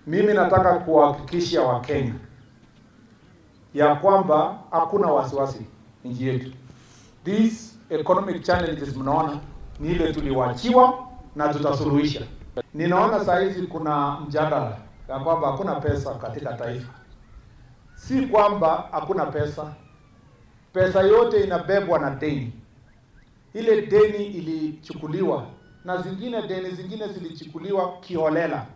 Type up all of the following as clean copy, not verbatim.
Mimi nataka kuwahakikishia Wakenya ya kwamba hakuna wasiwasi nchi yetu. These economic challenges mnaona ni ile tuliwachiwa na tutasuluhisha. Ninaona saa hizi kuna mjadala ya kwamba hakuna pesa katika taifa. Si kwamba hakuna pesa, pesa yote inabebwa na deni. Ile deni ilichukuliwa na zingine, deni zingine zilichukuliwa kiholela,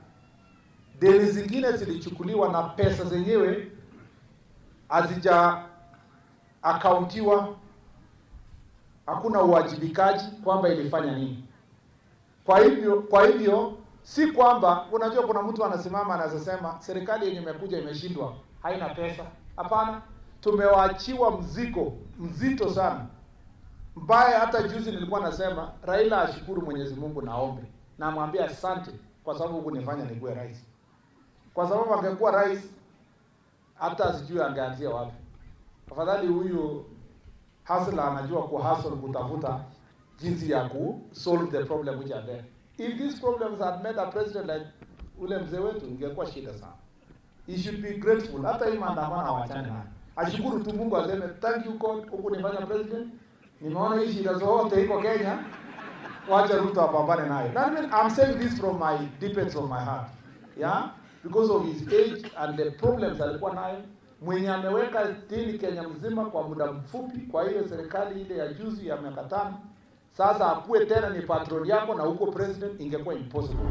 deni zingine zilichukuliwa na pesa zenyewe hazija akauntiwa, hakuna uwajibikaji kwamba ilifanya nini. Kwa hivyo si kwamba, unajua, kuna mtu anasimama anasema serikali yenye imekuja imeshindwa, haina pesa. Hapana, tumewaachiwa mzigo mzito sana mbaya. Hata juzi nilikuwa nasema Raila ashukuru Mwenyezi Mungu na aombe na amwambie asante kwa sababu hukunifanya nikuwe rais, kwa sababu angekuwa rais hata sijui angeanzia wapi. Afadhali huyu hustler anajua ku hustle kutafuta jinsi ya ku solve the problem which are there. If these problems had met a president like ule mzee wetu, ingekuwa shida sana. He should be grateful. Hata hii maandamano awachane nayo, ashukuru tu Mungu, aseme thank you God, hukunifanya president. Nimeona hii shida zote iko Kenya, wacha Ruto apambane nayo. Na mimi I'm saying this from my deepest of my heart. Yeah? Because of his age and the problems alikuwa nayo, mwenye ameweka deni Kenya mzima kwa muda mfupi, kwa hiyo serikali ile ya juzi ya miaka 5, sasa akuwe tena ni patron yako na uko president, ingekuwa impossible.